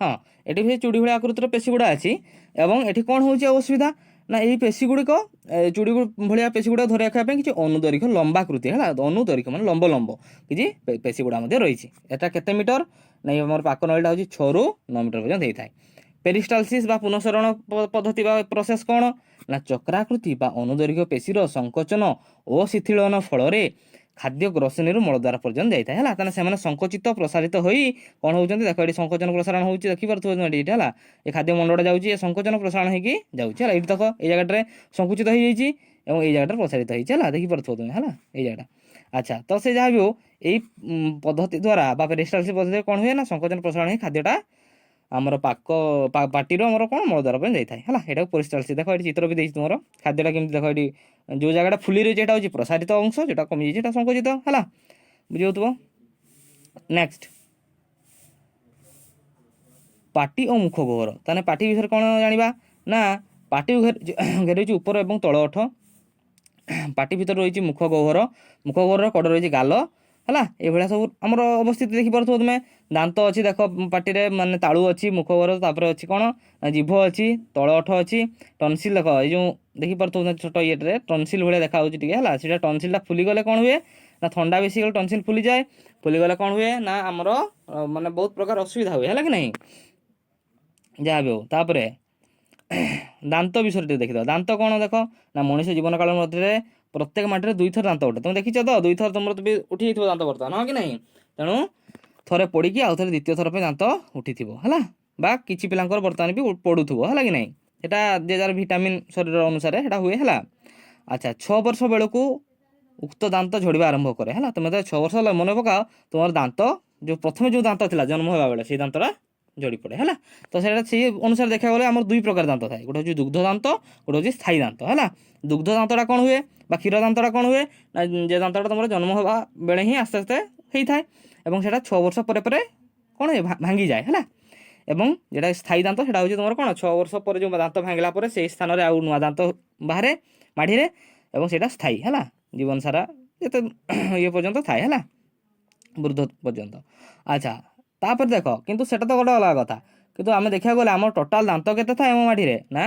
ହଁ, ଏଠି ବି ଚୁଡ଼ି ଭଳିଆ ଆକୃତିର ପେଶୀ ଗୁଡ଼ା ଅଛି। ଏବଂ ଏଠି କ'ଣ ହେଉଛି ଆଉ ଅସୁବିଧା ନା, ଏଇ ପେଶୀ ଗୁଡ଼ିକ, ଚୁଡ଼ି ଭଳିଆ ପେଶୀ ଗୁଡ଼ା ଧରି ରଖିବା ପାଇଁ କିଛି ଅନୁଦୈର୍ଘ୍ୟ ଲମ୍ବାକୃତି, ହେଲା? ଅନୁଦୈର୍ଘ୍ୟ ମାନେ ଲମ୍ବ ଲମ୍ବ କିଛି ପେଶୀ ଗୁଡ଼ା ମଧ୍ୟ ରହିଛି। ଏଟା କେତେ ମିଟର ନା, ଏଇ ଆମର ପାକ ନଳୀଟା ହେଉଛି 6ରୁ 9 ମିଟର ପର୍ଯ୍ୟନ୍ତ ହେଇଥାଏ। ପେରିଷ୍ଟାଲସିସ୍ ବା ପୁନଃସରଣ ପଦ୍ଧତି ବା ପ୍ରୋସେସ୍ କ'ଣ ନା, ଚକ୍ରାକୃତି ବା ଅନୁଦୈର୍ଘ୍ୟ ପେଶୀର ସଂକୋଚନ ଓ ଶିଥିଳନ ଫଳରେ ଖାଦ୍ୟ ଗ୍ରସନୀରୁ ମଳଦ୍ୱାର ପର୍ଯ୍ୟନ୍ତ ଯାଇଥାଏ, ହେଲା? ତାହେଲେ ସେମାନେ ସଂକୁଚିତ ପ୍ରସାରିତ ହୋଇ କ'ଣ ହେଉଛନ୍ତି? ଦେଖ, ଏଠି ସଂକୋଚନ ପ୍ରସାରଣ ହେଉଛି, ଦେଖିପାରୁଥିବ ତୁମେ ଏଠି, ହେଲା? ଏ ଖାଦ୍ୟ ମଣ୍ଡଟା ଯାଉଛି, ଏ ସଂକୋଚନ ପ୍ରସାରଣ ହେଇକି ଯାଉଛି, ହେଲା? ଏଇଠି ଦେଖ, ଏଇ ଜାଗାଟାରେ ସଂକୁଚିତ ହେଇଯାଇଛି ଏବଂ ଏଇ ଜାଗାଟାରେ ପ୍ରସାରିତ ହେଇଛି, ହେଲା? ଦେଖିପାରୁଥିବ ତୁମେ, ହେଲା, ଏଇ ଜାଗାଟା। ଆଚ୍ଛା, ତ ସେ ଯାହା ବି ହଉ, ଏଇ ପଦ୍ଧତି ଦ୍ୱାରା ବା ପେରିଷ୍ଟାଲସିସ୍ ପଦ୍ଧତିରେ କ'ଣ ହୁଏ ନା, ସଂକୋଚନ ପ୍ରସାରଣ ହେଇ ଖାଦ୍ୟଟା ଆମର ପାକ ପାଟିରୁ ଆମର କ'ଣ ମଳଦ୍ୱାର ପାଇଁ ଯାଇଥାଏ, ହେଲା? ଏଇଟାକୁ ପେରିଷ୍ଟାଲସିସ୍। ଦେଖ, ଏଠି ଚିତ୍ର ବି ଦେଇଛି ତୁମର ଖାଦ୍ୟଟା କେମିତି। ଦେଖ, ଏଠି ଯେଉଁ ଜାଗାଟା ଫୁଲି ରହିଛି, ଏଇଟା ହେଉଛି ପ୍ରସାରିତ ଅଂଶ, ଯେଉଁଟା କମିଯାଇଛି ଏଇଟା ସଂକୁଚିତ, ହେଲା? ବୁଝିହେଉଥିବ। ନେକ୍ସଟ, ପାଟି ଓ ମୁଖ ଗହ୍ୱର। ତାହେଲେ ପାଟି ବିଷୟରେ କ'ଣ ଜାଣିବା ନା, ପାଟି ଘେରି ହେଉଛି ଉପର ଏବଂ ତଳ ଓଠ। ପାଟି ଭିତରେ ରହିଛି ମୁଖ ଗହ୍ୱର। ମୁଖ ଗହ୍ୱରର କଡ଼ ରହିଛି ଗାଲ, ହେଲା? ଏଇଭଳିଆ ସବୁ ଆମର ଅବସ୍ଥିତି ଦେଖିପାରୁଥିବ ତୁମେ। ଦାନ୍ତ ଅଛି ଦେଖ ପାଟିରେ, ମାନେ ତାଳୁ ଅଛି, ମୁଖ ଗହ୍ୱର, ତାପରେ ଅଛି କ'ଣ ନା ଜିଭ ଅଛି, ତଳ ଓଠ ଅଛି। ଟନସିଲ୍ ଦେଖ, ଏଇ ଯେଉଁ ଦେଖିପାରୁଥିବ ଛୋଟ ଇଏଟାରେ ଟନସିଲ୍ ଭଳିଆ ଦେଖାଯାଉଛି ଟିକେ, ହେଲା? ସେଇଟା ଟନସିଲ୍ଟା ଫୁଲିଗଲେ କ'ଣ ହୁଏ ନା, ଥଣ୍ଡା ବେଶୀ ଗଲେ ଟନସିଲ୍ ଫୁଲିଯାଏ। ଫୁଲିଗଲେ କ'ଣ ହୁଏ ନା, ଆମର ମାନେ ବହୁତ ପ୍ରକାର ଅସୁବିଧା ହୁଏ, ହେଲା କି ନାହିଁ? ଯାହା ବି ହଉ, ତାପରେ ଦାନ୍ତ ବିଷୟରେ ଟିକେ ଦେଖିଦେବା। ଦାନ୍ତ କ'ଣ ଦେଖ ନା, ମଣିଷ ଜୀବନ କାଳ ମଧ୍ୟରେ ପ୍ରତ୍ୟେକ ମାଟିରେ ଦୁଇଥର ଦାନ୍ତ ଉଠେ। ତମେ ଦେଖିଛ ତ, ଦୁଇଥର ତମର ତ ବି ଉଠି ଯାଇଥିବ ଦାନ୍ତ ବର୍ତ୍ତମାନ, ହଁ କି ନାହିଁ? ତେଣୁ ଥରେ ପଡ଼ିକି ଆଉ ଥରେ ଦ୍ୱିତୀୟ ଥର ପାଇଁ ଦାନ୍ତ ଉଠିଥିବ, ହେଲା? ବା କିଛି ପିଲାଙ୍କର ବର୍ତ୍ତମାନ ବି ପଡ଼ୁଥିବ, ହେଲା କି ନାହିଁ? ସେଟା ଯେ ଯାହାର ଭିଟାମିନ୍ ଶରୀର ଅନୁସାରେ ସେଟା ହୁଏ, ହେଲା? ଆଚ୍ଛା, 6 ବର୍ଷ ବେଳକୁ ଉକ୍ତ ଦାନ୍ତ ଝଡ଼ିବା ଆରମ୍ଭ କରେ, ହେଲା? ତୁମେ ତ 6 ବର୍ଷ ହେଲା ମନେ ପକାଅ, ତୁମର ଦାନ୍ତ ଯେଉଁ ପ୍ରଥମେ ଯେଉଁ ଦାନ୍ତ ଥିଲା ଜନ୍ମ ହେବା ବେଳେ, ସେଇ ଦାନ୍ତଟା ଝଡ଼ି ପଡ଼େ, ହେଲା? ତ ସେଇଟା ସେଇ ଅନୁସାରେ ଦେଖିବାକୁ ଗଲେ ଆମର ଦୁଇ ପ୍ରକାର ଦାନ୍ତ ଥାଏ। ଗୋଟେ ହେଉଛି ଦୁଗ୍ଧ ଦାନ୍ତ, ଗୋଟେ ହେଉଛି ସ୍ଥାୟୀ ଦାନ୍ତ, ହେଲା? ଦୁଗ୍ଧ ଦାନ୍ତଟା କ'ଣ ହୁଏ ବା କ୍ଷୀର ଦାନ୍ତଟା କ'ଣ ହୁଏ ନା, ଯେ ଦାନ୍ତଟା ତୁମର ଜନ୍ମ ହେବା ବେଳେ ହିଁ ଆସ୍ତେ ଆସ୍ତେ ହେଇଥାଏ ଏବଂ ସେଇଟା 6 ବର୍ଷ ପରେ ପରେ କ'ଣ ହୁଏ, ଭାଙ୍ଗିଯାଏ, ହେଲା? ଏବଂ ଯେଉଁଟା ସ୍ଥାୟୀ ଦାନ୍ତ, ସେଇଟା ହେଉଛି ତୁମର କ'ଣ, 6 ବର୍ଷ ପରେ ଯେଉଁ ଦାନ୍ତ ଭାଙ୍ଗିଲା ପରେ ସେଇ ସ୍ଥାନରେ ଆଉ ନୂଆ ଦାନ୍ତ ବାହାରେ ମାଢ଼ିରେ ଏବଂ ସେଇଟା ସ୍ଥାୟୀ, ହେଲା? ଜୀବନ ସାରା ଯେତେ ଇଏ ପର୍ଯ୍ୟନ୍ତ ଥାଏ, ହେଲା, ବୃଦ୍ଧ ପର୍ଯ୍ୟନ୍ତ। ଆଚ୍ଛା, ତାପରେ ଦେଖ, କିନ୍ତୁ ସେଟା ତ ଗୋଟେ ଅଲଗା କଥା। କିନ୍ତୁ ଆମେ ଦେଖିବାକୁ ଗଲେ ଆମର ଟୋଟାଲ ଦାନ୍ତ କେତେ ଥାଏ ଆମ ମାଢ଼ିରେ ନା,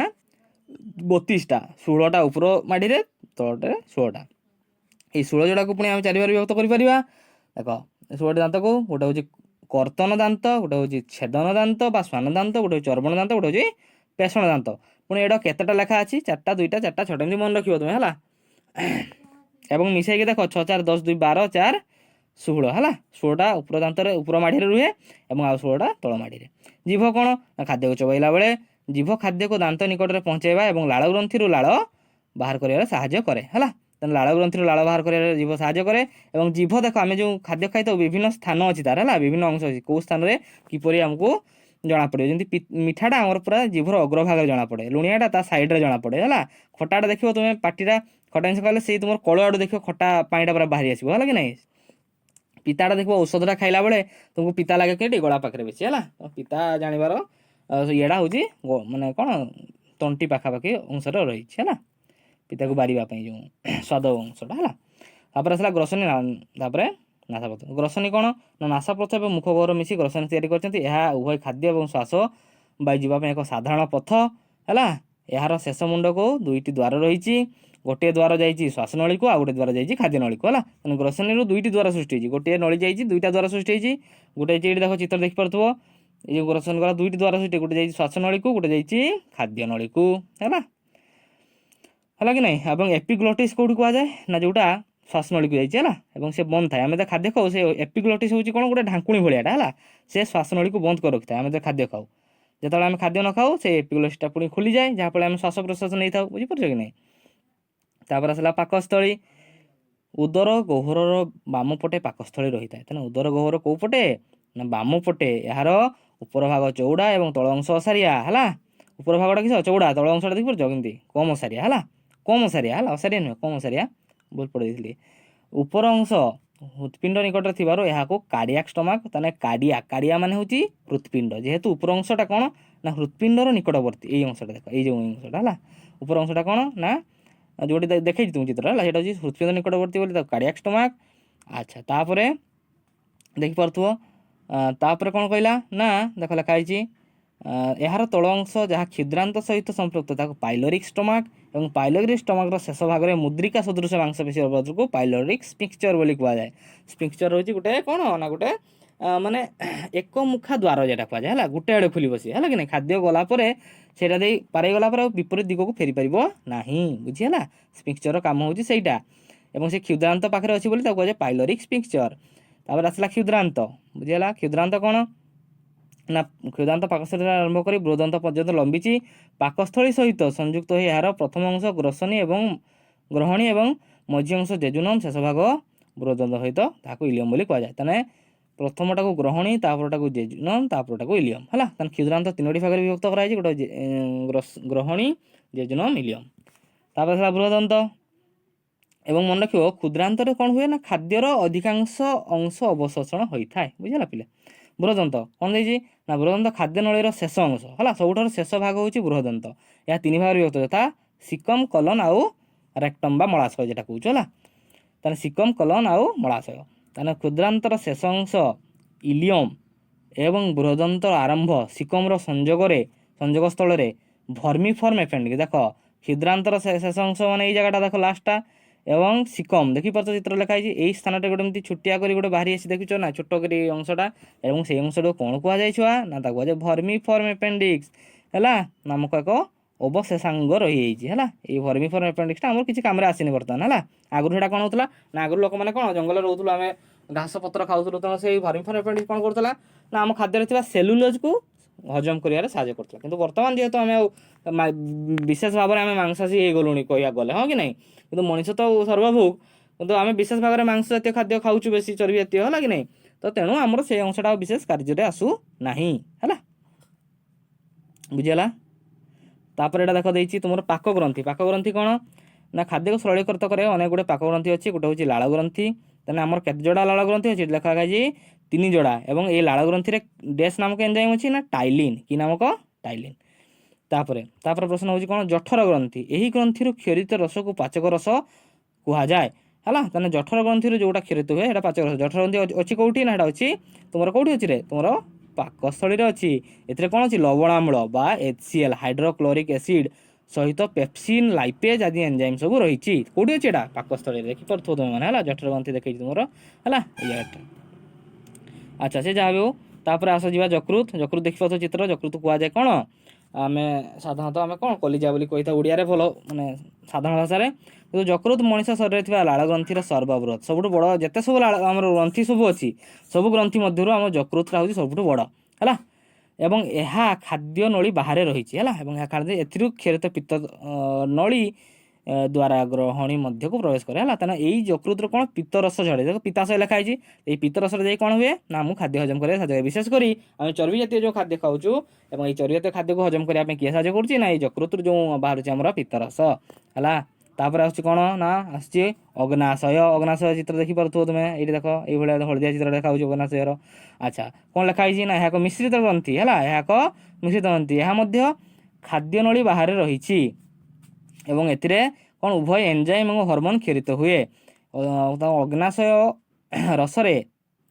32ଟା। 16ଟା ଉପର ମାଢ଼ିରେ, ତଳଟାରେ 16ଟା। ଏଇ 16 ଯୋଡ଼ାକୁ ପୁଣି ଆମେ ଚାରି ଭାଗରେ ବିଭକ୍ତ କରିପାରିବା। ଦେଖ, 16ଟି ଦାନ୍ତକୁ ଗୋଟେ ହେଉଛି କର୍ତ୍ତନ ଦାନ୍ତ, ଗୋଟେ ହେଉଛି ଛେଦନ ଦାନ୍ତ ବା ଶ୍ୱାନ ଦାନ୍ତ, ଗୋଟେ ହେଉଛି ଚର୍ବଣ ଦାନ୍ତ, ଗୋଟେ ହେଉଛି ପେଷଣ ଦାନ୍ତ। ପୁଣି ଏଇଟା କେତେଟା ଲେଖା ଅଛି? ଚାରିଟା, ଦୁଇଟା, ଚାରିଟା, 6ଟା, ଏମିତି ମନେ ରଖିବ ତୁମେ, ହେଲା? ଏବଂ ମିଶାଇକି ଦେଖ, 6 4 10, 2 12, 4 16, ହେଲା? 16ଟା ଉପର ଦାନ୍ତରେ, ଉପର ମାଢ଼ିରେ ରୁହେ ଏବଂ ଆଉ 16ଟା ତଳ ମାଢ଼ିରେ। ଜିଭ କ'ଣ ନା, ଖାଦ୍ୟକୁ ଚୋବାଇଲା ବେଳେ ଜିଭ ଖାଦ୍ୟକୁ ଦାନ୍ତ ନିକଟରେ ପହଞ୍ଚାଇବା ଏବଂ ଲାଳ ଗ୍ରନ୍ଥିରୁ ଲାଳ ବାହାର କରିବାରେ ସାହାଯ୍ୟ କରେ, ହେଲା? ତେଣୁ ଲାଳ ଗ୍ରନ୍ଥିରୁ ଲାଳ ବାହାର କରିବାରେ ଜିଭ ସାହାଯ୍ୟ କରେ। ଏବଂ ଜିଭ ଦେଖ, ଆମେ ଯେଉଁ ଖାଦ୍ୟ ଖାଇଥାଉ, ବିଭିନ୍ନ ସ୍ଥାନ ଅଛି ତାର, ହେଲା? ବିଭିନ୍ନ ଅଂଶ ଅଛି, କେଉଁ ସ୍ଥାନରେ କିପରି ଆମକୁ ଜଣାପଡ଼ିବ। ଯେମିତି ମିଠାଟା ଆମର ପୁରା ଜିଭର ଅଗ୍ରଭାଗରେ ଜଣାପଡ଼େ, ଲୁଣିଆଟା ତା ସାଇଡ଼ରେ ଜଣାପଡ଼େ, ହେଲା? ଖଟାଟା ଦେଖିବ ତୁମେ, ପାଟିଟା ଖଟା ଜିନିଷ ଖାଇଲେ ସେଇ ତୁମର କଳ ଆଡ଼ୁ ଦେଖିବ ଖଟା ପାଣିଟା ପୁରା ବାହାରି ଆସିବ, ହେଲା କି ନାହିଁ? ପିତାଟା ଦେଖିବ, ଔଷଧଟା ଖାଇଲା ବେଳେ ତୁମକୁ ପିତା ଲାଗେ କେଠି? ଗଳା ପାଖରେ ବେଶୀ, ହେଲା? ତ ପିତା ଜାଣିବାର ଇଏଟା ହେଉଛି ମାନେ କ'ଣ, ତଣ୍ଟି ପାଖାପାଖି ଅଂଶରେ ରହିଛି, ହେଲା? ପିତାକୁ ବାରିବା ପାଇଁ ଯେଉଁ ସ୍ୱାଦ ଅଂଶଟା, ହେଲା? ତାପରେ ଆସିଲା ଗ୍ରସନୀ, ତାପରେ ନାସାପଥ। ଗ୍ରସନୀ କ'ଣ ନା, ନାସାପଥ ଏବଂ ମୁଖ ଗହ୍ୱର ମିଶି ଗ୍ରସନୀ ତିଆରି କରିଛନ୍ତି। ଏହା ଉଭୟ ଖାଦ୍ୟ ଏବଂ ଶ୍ୱାସ ବାୟୁ ଯିବା ପାଇଁ ଏକ ସାଧାରଣ ପଥ, ହେଲା? ଏହାର ଶେଷ ମୁଣ୍ଡକୁ ଦୁଇଟି ଦ୍ୱାର ରହିଛି। ଗୋଟିଏ ଦ୍ୱାର ଯାଇଛି ଶ୍ୱାସନଳୀକୁ, ଆଉ ଗୋଟେ ଦ୍ୱାର ଯାଇଛି ଖାଦ୍ୟ ନଳୀକୁ, ହେଲା? ତେଣୁ ଗ୍ରସନୀରୁ ଦୁଇଟି ଦ୍ୱାର ସୃଷ୍ଟି ହେଇଛି। ଗୋଟିଏ ନଳୀ ଯାଇଛି, ଦୁଇଟା ଦ୍ୱାର ସୃଷ୍ଟି ହେଇଛି। ଗୋଟେ ହେଇଛି ଏଇଠି ଦେଖ, ଚିତ୍ର ଦେଖିପାରୁଥିବ। ଏଇ ଯେଉଁ ଗ୍ରସନ କଲା, ଦୁଇଟି ଦ୍ୱାର ସୃଷ୍ଟି, ଗୋଟେ ଯାଇଛି ଶ୍ୱାସନଳୀକୁ, ଗୋଟେ ଯାଇଛି ଖାଦ୍ୟ ନଳୀକୁ, ହେଲା? ହେଲା କି ନାହିଁ? ଏବଂ ଏପିଗ୍ଲୋଟିସ୍ କେଉଁଠି କୁହାଯାଏ ନା, ଯେଉଁଟା ଶ୍ୱାସନଳୀକୁ ଯାଇଛି, ହେଲା? ଏବଂ ସେ ବନ୍ଦ ଥାଏ। ଆମେ ତ ଖାଦ୍ୟ ଖାଉ, ସେ ଏପିଗ୍ଲୋଟିସ୍ ହେଉଛି କ'ଣ, ଗୋଟେ ଢାଙ୍କୁଣୀ ଭଳିଆଟା, ହେଲା? ସେ ଶ୍ୱାସନଳୀକୁ ବନ୍ଦ କରି ରଖିଥାଏ ଆମେ ତ ଖାଦ୍ୟ ଖାଉ। ଯେତେବେଳେ ଆମେ ଖାଦ୍ୟ ନ ଖାଉ, ସେ ଏପିଗ୍ଲୋଟିସ୍ଟା ପୁଣି ଖୋଲିଯାଏ, ଯାହାଫଳରେ ଆମେ ଶ୍ୱାସ ପ୍ରଶ୍ୱାସ ନେଇଥାଉ। ବୁଝିପାରୁଛ କି ନାହିଁ? ତାପରେ ଆସିଲା ପାକସ୍ଥଳୀ। ଉଦର ଗହ୍ୱରର ବାମ ପଟେ ପାକସ୍ଥଳୀ ରହିଥାଏ। ତେଣୁ ଉଦର ଗହ୍ୱର କେଉଁ ପଟେ ନା, ବାମ ପଟେ। ଏହାର ଉପର ଭାଗ ଚଉଡ଼ା ଏବଂ ତଳ ଅଂଶ ଅସାରିଆ, ହେଲା? ଉପର ଭାଗଟା କିସ? ଚଉଡ଼ା। ତଳ ଅଂଶଟା ଦେଖିପାରୁଛ କେମିତି କମ୍ ଅସାରିଆ, ହେଲା? କମ୍ ଅସାରିଆ, ହେଲା? ଅସାରିଆ ନୁହେଁ, କମ୍ ଅସାରିଆ, ଭୁଲ ପଢ଼ି ଦେଇଥିଲି। ଉପର ଅଂଶ ହୃତ୍ପିଣ୍ଡ ନିକଟରେ ଥିବାରୁ ଏହାକୁ କାର୍ଡ଼ିଆକ୍ ଷ୍ଟମାକ୍। ତାହେଲେ କାର୍ଡ଼ିଆ, କାର୍ଡ଼ିଆ ମାନେ ହେଉଛି ହୃତ୍ପିଣ୍ଡ। ଯେହେତୁ ଉପର ଅଂଶଟା କ'ଣ ନା ହୃତ୍ପିଣ୍ଡର ନିକଟବର୍ତ୍ତୀ, ଏଇ ଅଂଶଟା ଦେଖ, ଏଇ ଯେଉଁ ଅଂଶଟା, ହେଲା, ଉପର ଅଂଶଟା କ'ଣ ନା ଯେଉଁଠି ଦେଖେଇଛି ତୁମ ଚିତ୍ର, ହେଲା, ସେଇଟା ହେଉଛି ହୃତ୍ପିଣ୍ଡ ନିକଟବର୍ତ୍ତୀ ବୋଲି ତାକୁ କାର୍ଡ଼ିଆକ୍ ଷ୍ଟମାକ୍। ଆଚ୍ଛା, ତାପରେ ଦେଖିପାରୁଥିବ, ତାପରେ କ'ଣ କହିଲା ନା, ଦେଖ, ଲେଖା ହେଇଛି। ଏହାର ତଳ ଅଂଶ ଯାହା କ୍ଷୁଦ୍ରାନ୍ତ ସହିତ ସମ୍ପୃକ୍ତ ତାକୁ ପାଇଲୋରିକ୍ ଷ୍ଟମାକ୍ ଏବଂ ପାଇଲୋରିକ୍ ଷ୍ଟମାକ୍ର ଶେଷ ଭାଗରେ ମୁଦ୍ରିକା ସଦୃଶ ମାଂସପେଶୀ ଅବରୋଧକୁ ପାଇଲୋରିକ୍ ସ୍ପିକ୍ଚର ବୋଲି କୁହାଯାଏ। ସ୍ପିକ୍ଚର ହେଉଛି ଗୋଟେ କ'ଣ ନା ଗୋଟେ ମାନେ ଏକମୁଖା ଦ୍ୱାର ଯେଟା କୁହାଯାଏ, ହେଲା? ଗୋଟେ ଆଡ଼େ ଖୋଲିବ ସିଏ, ହେଲା କି ନାହିଁ? ଖାଦ୍ୟ ଗଲା ପରେ ସେଇଟା ଦେଇ ପାରେଇ ଗଲା ପରେ ଆଉ ବିପରୀତ ଦିଗକୁ ଫେରି ପାରିବ ନାହିଁ, ବୁଝିହେଲା? ସ୍ପିକ୍ଚରର କାମ ହେଉଛି ସେଇଟା ଏବଂ ସେ କ୍ଷୁଦ୍ରାନ୍ତ ପାଖରେ ଅଛି ବୋଲି ତାକୁ କୁହାଯାଏ ପାଇଲୋରିକ୍ ସ୍ପିକ୍ଚର। ତାପରେ ଆସିଲା କ୍ଷୁଦ୍ରାନ୍ତ, ବୁଝିହେଲା? କ୍ଷୁଦ୍ରାନ୍ତ କ'ଣ ନା କ୍ଷୁଦ୍ରାନ୍ତ ପାକସ୍ଥଳୀ ଆରମ୍ଭ କରି ବୃହଦନ୍ତ ପର୍ଯ୍ୟନ୍ତ ଲମ୍ବିଛି। ପାକସ୍ଥଳୀ ସହିତ ସଂଯୁକ୍ତ ହୋଇ ଏହାର ପ୍ରଥମ ଅଂଶ ଗ୍ରସନୀ ଏବଂ ଗ୍ରହଣୀ ଏବଂ ମଝି ଅଂଶ ଜେଜୁନମ୍, ଶେଷ ଭାଗ ବୃହଦନ୍ତ ସହିତ ତାହାକୁ ଇଲିୟମ୍ ବୋଲି କୁହାଯାଏ। ତାହେଲେ ପ୍ରଥମଟାକୁ ଗ୍ରହଣୀ, ତାପରଟାକୁ ଜେଜୁନମ୍, ତାପରଟାକୁ ଇଲିୟମ୍, ହେଲା? ତାହେଲେ କ୍ଷୁଦ୍ରାନ୍ତ ତିନୋଟି ଭାଗରେ ବିଭକ୍ତ କରାଯାଇଛି, ଗୋଟେ ଗ୍ରହଣୀ, ଜେଜୁନମ୍, ଇଲିୟମ୍। ତାପରେ ହେଲା ବୃହଦନ୍ତ। ଏବଂ ମନେ ରଖିବ, କ୍ଷୁଦ୍ରାନ୍ତରେ କ'ଣ ହୁଏ ନା ଖାଦ୍ୟର ଅଧିକାଂଶ ଅଂଶ ଅବଶୋଷଣ ହୋଇଥାଏ, ବୁଝିଲା ପିଲେ? ବୃହଦନ୍ତ କ'ଣ ଦେଇଛି ନା ବୃହଦନ୍ତ ଖାଦ୍ୟ ନଳୀର ଶେଷ ଅଂଶ, ହେଲା? ସବୁଠାରୁ ଶେଷ ଭାଗ ହେଉଛି ବୃହଦନ୍ତ। ଏହା ତିନି ଭାଗରେ ବିଭକ୍ତ, ଯଥା ସିକମ୍, କଲନ୍ ଆଉ ରେକ୍ଟମ୍ ବା ମଳାଶୟ ଯେଟା କହୁଛୁ, ହେଲା? ତାହେଲେ ସିକମ୍, କଲନ୍ ଆଉ ମଳାଶୟ। ତାହେଲେ କ୍ଷୁଦ୍ରାନ୍ତର ଶେଷ ଅଂଶ ଇଲିୟମ୍ ଏବଂ ବୃହଦନ୍ତର ଆରମ୍ଭ ସିକମ୍ର ସଂଯୋଗ ସ୍ଥଳରେ ଭର୍ମିଫର୍ମ ଆପେଣ୍ଡିକ୍ସ। ଦେଖ, କ୍ଷୁଦ୍ରାନ୍ତର ଶେଷ ଅଂଶ ମାନେ ଏଇ ଜାଗାଟା ଦେଖ, ଲାଷ୍ଟଟା ଏବଂ ସିକମ୍ ଦେଖିପାରୁଛ, ଚିତ୍ର ଲେଖା ହେଇଛି। ଏଇ ସ୍ଥାନଟା ଗୋଟେ ଏମିତି ଛୋଟିଆ କରି ଗୋଟେ ବାହାରି ଆସି ଦେଖୁଛ ନା, ଛୋଟ କରି ଅଂଶଟା? ଏବଂ ସେଇ ଅଂଶଟାକୁ କ'ଣ କୁହାଯାଏ ଛୁଆ? ନା ତାକୁ କୁହାଯାଏ ଭର୍ମିଫର୍ମ ଆପେଣ୍ଡିକ୍ସ, ହେଲା? ନାମକ ଏକ ଅବଶେଷାଙ୍ଗ ରହିଯାଇଛି, ହେଲା? ଏଇ ଭର୍ମିଫର୍ମ ଆପେଣ୍ଡିକ୍ସଟା ଆମର କିଛି କାମରେ ଆସିନି ବର୍ତ୍ତମାନ, ହେଲା? ଆଗରୁ ସେଇଟା କ'ଣ ହେଉଥିଲା ନା ଆଗରୁ ଲୋକମାନେ କ'ଣ ଜଙ୍ଗଲରେ ରହୁଥିଲୁ, ଆମେ ଘାସ ପତ୍ର ଖାଉଥିଲୁ। ତ ସେଇ ଭର୍ମିଫର୍ମ ଆପେଣ୍ଡିକ୍ସ କ'ଣ କରୁଥିଲା ନା ଆମ ଖାଦ୍ୟରେ ଥିବା ସେଲୁଲୋଜକୁ ହଜମ କରିବାରେ ସାହାଯ୍ୟ କରୁଥିଲା। କିନ୍ତୁ ବର୍ତ୍ତମାନ ଯେହେତୁ ଆମେ ଆଉ ବିଶେଷ ଭାବରେ ଆମେ ମାଂସାଶୀ ହେଇଗଲୁଣି କହିବାକୁ ଗଲେ, ହଁ କି ନାହିଁ? କିନ୍ତୁ ମଣିଷ ତ ସର୍ବଭୋଗ, କିନ୍ତୁ ଆମେ ବିଶେଷ ଭାବରେ ମାଂସ ଜାତୀୟ ଖାଦ୍ୟ ଖାଉଛୁ ବେଶୀ, ଚର୍ବି ଜାତୀୟ, ହେଲା କି ନାହିଁ? ତ ତେଣୁ ଆମର ସେଇ ଅଂଶଟା ଆଉ ବିଶେଷ କାର୍ଯ୍ୟରେ ଆସୁ ନାହିଁ, ହେଲା? ବୁଝିହେଲା? ତାପରେ ଏଇଟା ଦେଖ ଦେଇଛି ତୁମର ପାକ ଗ୍ରନ୍ଥି। ପାକ ଗ୍ରନ୍ଥି କ'ଣ ନା ଖାଦ୍ୟକୁ ସରଳୀକୃତ କରିବା ଅନେକ ଗୁଡ଼ିଏ ପାକ ଗ୍ରନ୍ଥି ଅଛି। ଗୋଟେ ହେଉଛି ଲାଳ ଗ୍ରନ୍ଥି। ତାହେଲେ ଆମର କେତେ ଯୋଡ଼ା ଲାଳ ଗ୍ରନ୍ଥି ଅଛି? ଏଠି ଲେଖା ହେଇଛି ତିନି ଯୋଡ଼ା। ଏବଂ ଏଇ ଲାଳ ଗ୍ରନ୍ଥିରେ ଡେସ୍ ନାମକ ଏନଜାଇମ୍ ଅଛି ନା ଟାଇଲିନ୍। କି ନାମକ? ଟାଇଲିନ୍। ତାପରେ ପ୍ରଶ୍ନ ହେଉଛି କ'ଣ? ଜଠର ଗ୍ରନ୍ଥି। ଏହି ଗ୍ରନ୍ଥିରୁ କ୍ଷରିତ ରସକୁ ପାଚକ ରସ କୁହାଯାଏ, ହେଲା? ତାହେଲେ ଜଠର ଗ୍ରନ୍ଥିରୁ ଯୋଉଟା କ୍ଷରିତ ହୁଏ ସେଇଟା ପାଚକ ରସ। ଜଠର ଗ୍ରନ୍ଥି ଅଛି କୋଉଠି ନା ସେଇଟା ଅଛି ତୁମର କୋଉଠି ଅଛି ରେ? ତୁମର ପାକସ୍ଥଳୀରେ ଅଛି। ଏଥିରେ କ'ଣ ଅଛି? ଲବଣାମ୍ଳ ବା HCl, hydrochloric acid ସହିତ ପେପସିନ୍, ଲାଇପେଜ୍ ଆଦି ଏନଜାଇମ୍ ସବୁ ରହିଛି। କୋଉଠି ଅଛି ଏଇଟା? ପାକସ୍ଥଳୀରେ। ଦେଖିପାରୁଥିବ ତୁମେ ମାନେ, ହେଲା? ଜଠର ଗ୍ରନ୍ଥି ଦେଖେଇଛି ତୁମର, ହେଲା, ଏଇ ଜାଗାଟା। ଆଚ୍ଛା, ସେ ଯାହା ବି ହଉ, ତାପରେ ଆସ ଯିବା ଯକୃତ। ଯକୃତ ଦେଖିପାରୁଥିବ ଚିତ୍ର। ଯକୃତ କୁହାଯାଏ କ'ଣ? ଆମେ ସାଧାରଣତଃ ଆମେ କ'ଣ କଲିଜା ବୋଲି କହିଥାଉ ଓଡ଼ିଆରେ, ଭଲ ମାନେ ସାଧାରଣ ଭାଷାରେ। କିନ୍ତୁ ଯକୃତ ମଣିଷ ଶରୀରରେ ଥିବା ଲାଳ ଗ୍ରନ୍ଥିର ସର୍ବବୃହତ୍, ସବୁଠୁ ବଡ଼। ଯେତେ ସବୁ ଲାଳ ଆମର ଗ୍ରନ୍ଥି ସବୁ ଅଛି, ସବୁ ଗ୍ରନ୍ଥି ମଧ୍ୟରୁ ଆମ ଯକୃତଟା ହେଉଛି ସବୁଠୁ ବଡ଼, ହେଲା? ଏବଂ ଏହା ଖାଦ୍ୟ ନଳୀ ବାହାରେ ରହିଛି, ହେଲା? ଏବଂ ଏହା ଖାଦ୍ୟ ଏଥିରୁ କ୍ଷରିତ ପିତ୍ତ ନଳୀ ଦ୍ୱାରା ଗ୍ରହଣୀ ମଧ୍ୟକୁ ପ୍ରବେଶ କରେ, ହେଲା? ତାହେଲେ ଏଇ ଯକୃତରୁ କ'ଣ ପିତ୍ତରସ ଝଡ଼େ। ଦେଖ, ପିତାଶୟ ଲେଖା ହେଇଛି। ଏଇ ପିତ୍ତରସରେ ଯାଇ କ'ଣ ହୁଏ ନା ଆମକୁ ଖାଦ୍ୟ ହଜମ କରିବା ସାହାଯ୍ୟ କରେ। ବିଶେଷ କରି ଆମେ ଚର୍ବି ଜାତୀୟ ଯେଉଁ ଖାଦ୍ୟ ଖାଉଛୁ ଏବଂ ଏଇ ଚର୍ବି ଜାତୀୟ ଖାଦ୍ୟକୁ ହଜମ କରିବା ପାଇଁ କିଏ ସାହାଯ୍ୟ କରୁଛି ନା ଏଇ ଯକୃତରୁ ଯେଉଁ ବାହାରୁଛି ଆମର ପିତ୍ତରସ, ହେଲା? ତାପରେ ଆସୁଛି କ'ଣ ନା ଆସୁଛି ଅଗ୍ନାଶୟ। ଅଗ୍ନାଶୟ ଚିତ୍ର ଦେଖିପାରୁଥିବ ତୁମେ ଏଇଠି। ଦେଖ, ଏଇଭଳିଆ ହଳଦିଆ ଚିତ୍ର ଦେଖାଉଛି ଅଗ୍ନାଶୟର। ଆଚ୍ଛା, କ'ଣ ଲେଖା ହେଇଛି ନା ଏହା ଏକ ମିଶ୍ରିତ ଗ୍ରନ୍ଥି, ହେଲା? ଏହା ଏକ ମିଶ୍ରିତ ଗ୍ରନ୍ଥି। ଏହା ମଧ୍ୟ ଖାଦ୍ୟ ନଳୀ ବାହାରେ ରହିଛି ଏବଂ ଏଥିରେ କ'ଣ ଉଭୟ ଏନଜାଇମ୍ ଏବଂ ହରମୋନ୍ କ୍ଷରିତ ହୁଏ। ତ ଅଗ୍ନାଶୟ ରସରେ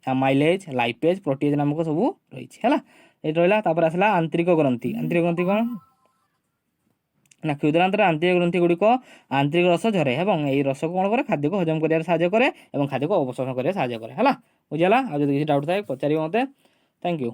ଆମାଇଲେଜ୍, ଲାଇପେଜ୍, ପ୍ରୋଟିଏଜ୍ ନାମକ ସବୁ ରହିଛି, ହେଲା? ଏଇଠି ରହିଲା। ତାପରେ ଆସିଲା ଆନ୍ତରିକ ଗ୍ରନ୍ଥି। ଆନ୍ତରିକ ଗ୍ରନ୍ଥି କ'ଣ ନା କ୍ଷୁଦ୍ରାନ୍ତରେ ଆନ୍ତରିକ ଗ୍ରନ୍ଥି ଗୁଡ଼ିକ ଆନ୍ତରିକ ରସ ଝରେ ଏବଂ ଏଇ ରସକୁ କ'ଣ କରେ? ଖାଦ୍ୟକୁ ହଜମ କରିବାରେ ସାହାଯ୍ୟ କରେ ଏବଂ ଖାଦ୍ୟକୁ ଅବଶୋଷଣ କରିବାରେ ସାହାଯ୍ୟ କରେ, ହେଲା? ବୁଝିହେଲା? ଆଉ ଯଦି କିଛି ଡାଉଟ୍ ଥାଏ, ପଚାରିବ ମୋତେ। Thank you.